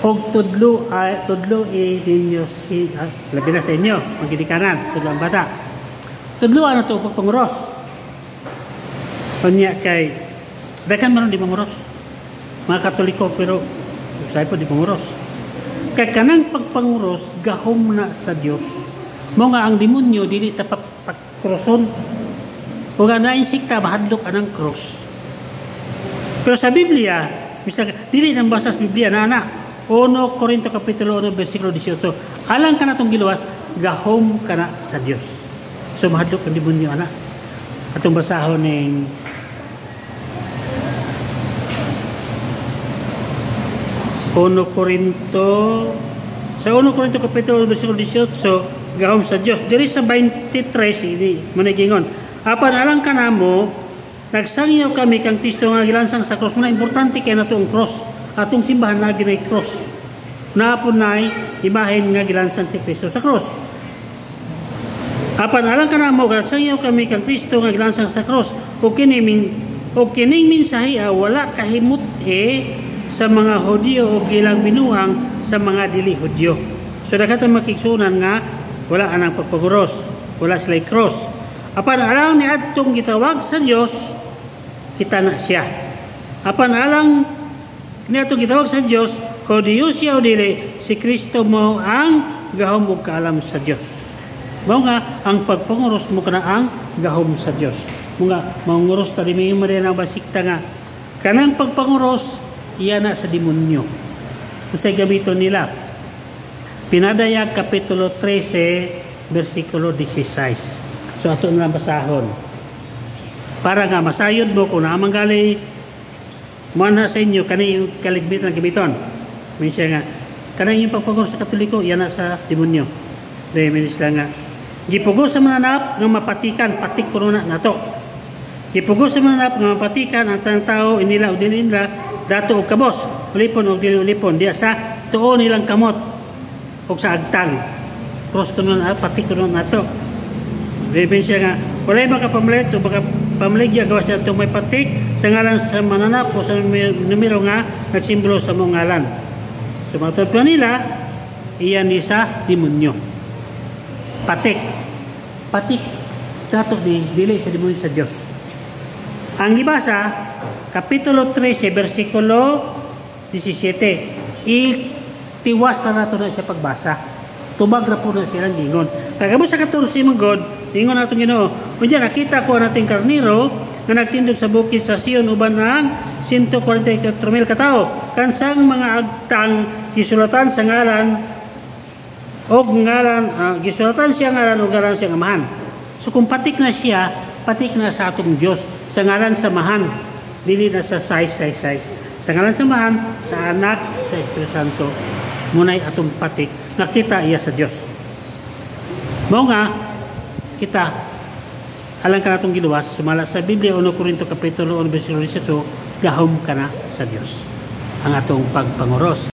Og tudlo ay tudlo ninyo si labi na sa inyo, magginikanan, tudlo ang bata. Tudloan na to pagpanguros. Unya kay daghan man di manguros. Mga Katoliko, pero usahay po di panguros. Kay kanang pagpanguros gahom na sa Dios. Mo nga ang demonyo dili ta pagkroson. Ug ang laing sikta mahadlok anang cross. Pero sa Biblia, bisag dili nang basa sa Biblia na ana. 1 Corinto kapitulo 1 bersikulo 18. Alang ka na tong giluwas, gahom ka na sa Dios. So mahadlok ang demonyo ana. Atong basahon ning 1 Corinto sa 1 Corinto kapitulo 1 bersikulo 18, gahom sa Dios. Diri sa 23 ini managingon. Apan alang kanamo, nagsangyaw kami kang Kristo nga gilansang sa cross. Muna importante kay nato ang cross. Atong simbahan lagi na cross. Naapon na imahen nga gilansang si Kristo sa cross. Apan alang kanamo, nagsangyaw kami kang Kristo nga gilansang sa cross. O kining mensahe wala kahimut sa mga Hudyo o gilang binuang sa mga dili Hudyo. So daghan makigsunan nga wala anang pagpaguros, wala sila'y cross. Apan alang ni adtong gitawag sa Dios, kita na siya. Apan alang ni adtong gitawag sa Dios, Hudyo siya o dili, si Kristo mo ang gahom ug kaalam sa Dios. Mao nga ang pagpanguros mo kana ang gahom sa Dios. Mo nga manguros ta dimi mo rin ang basikta nga kanang pagpanguros iya na sa demonyo. Unsay gamiton nila? Pinadayag kapitulo 13 bersikulo 16. So ato na lang basahon. Para nga masayod mo kung naamang gali muanha sa inyo kani kaligbitan ang gamiton. Minsan nga kanang inyong pagpanguros sa Katoliko iya na sa demonyo. Dahil sila nga gipugos sa mananap nga mapatikan, patik kuno na nato. Gipugos sa mananap nga mapatikan ang tanang tao inila o dili nila dato og kabos, ulipon og dili ulipon, diya sa tuo nilang kamot og sa agtang. Cross kuno na, patik kuno nato. Dahil siya nga walay makapamalit o baka pamaligya gawas siya itong may patik sa ngalan sa mananap o sa numero nga nagsimbolo sa mong ngalan. So matod pa nila, iyan ni sa demonyo. Patik. Patik dato di dili sa demonyo sa Dios. Ang gibasa kapitulo 13 bersikulo 17. Itiwas na nato na siya pagbasa. Tubag ra po na silang gingon. Kaya sa 14 man God, ingon nato Ginoo. Unya nakita ko ang ating karniro nga nagtindog sa bukid sa Sion uban ang 144,000 katao. Kansang mga agtang gisulatan sa ngalan og ngalan gisulatan siya ngalan og ngalan siyang amahan. So kung patik na siya, patik na sa atong Dios sa ngalan sa amahan, dili na sa size size size. Sa ngalan sa amahan, sa Anak, sa Espiritu Santo, munay atong patik nakita iya sa Dios. Mao nga kita alang ka natong giluwas sumala sa Biblia 1 Corinto kapitulo 1 bersikulo 18, gahom kana sa Dios ang atong pagpanguros.